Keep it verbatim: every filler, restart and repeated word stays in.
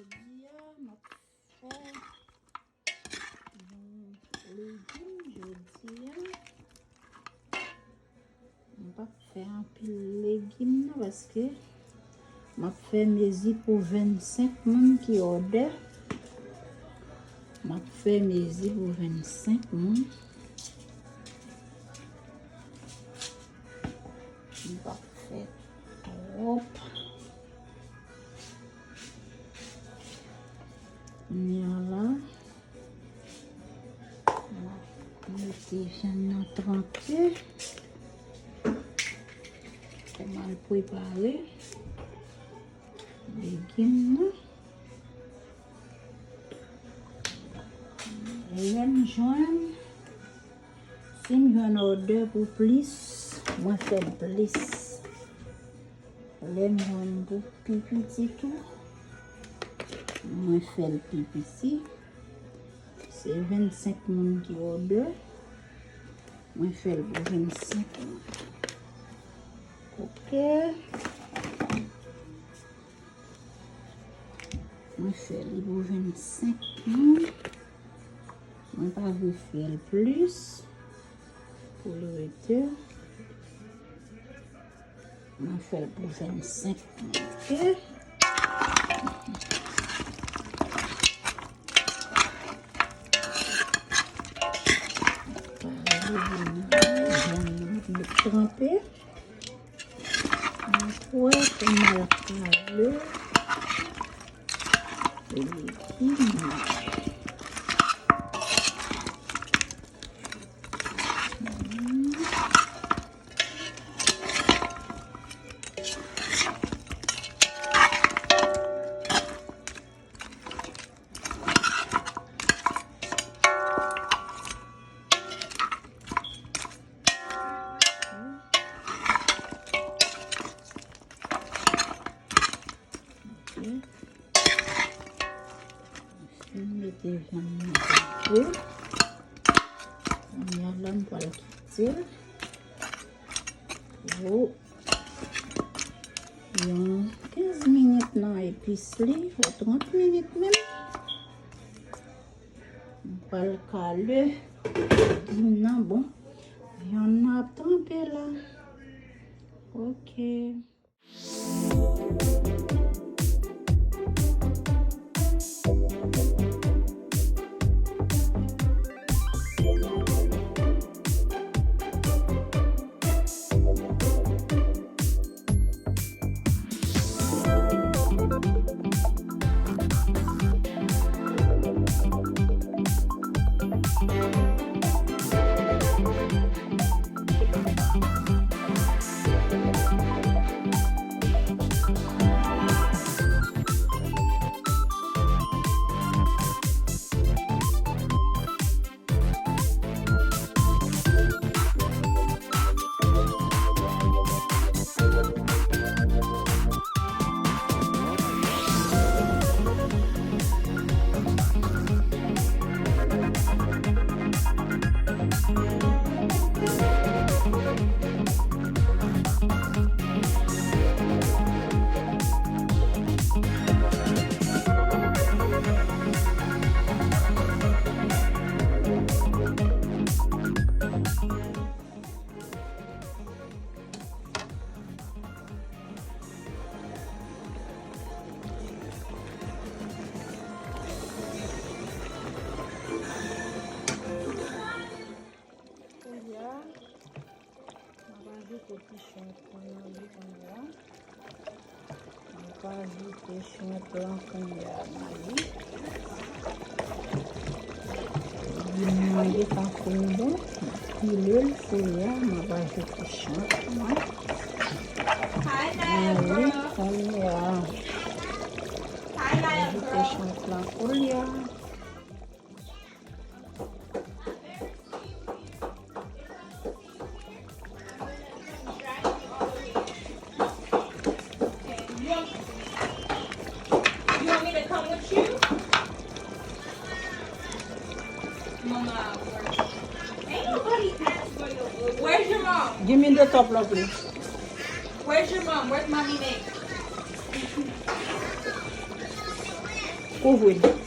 Jodi a, m ap fè yon legim jodi a. M p ap fè anpil legim non, paske m ap fè mezi pou vennsenk moun ki òdè. M ap fè mezi pou vennsenk moun. M p ap fè twòp. Kounye a la, m ap mete vyann nan tranpe. Fò m al prepare legim nan. Lè m jwenn, si m jwenn òdè pou plis, mwen fè l plis. Lè m jwenn pou pi piti tou, mwen fè l pi piti. Se vennsenk moun ki òdè. Mwen fè l pou vennsenk moun. Oke. Mwen fè li pou vennsenk moun. Mwen pa vle fè l plis pou l rete. Mwen fè l pou vennsenk moun. Oke. Tranpe. Mwen kwè pou m al kale legim nan. Fin mete vyann nan pou. Kounye a la, m pral kite l pou yon kenz minit nan epis li, ou trant minit menm. M pral kale legim nan. Bon, vyann nan ap tranpe la. Oke. Kounye a, m ap ajoute kichon pwen nan li kounye a. M ap ajoute chonplan kounye a nan li. Vin manje sa fin bon. Pile l kounye a, m ap ajoute chanpman. Mwen wi, kounye a. M ajoute chanpman kounye a. You want me to come with you? Mama, ain't nobody asked for your. Where's your mom? Give me the top, lovely. Where's your mom? Where's mommy name? Couvre.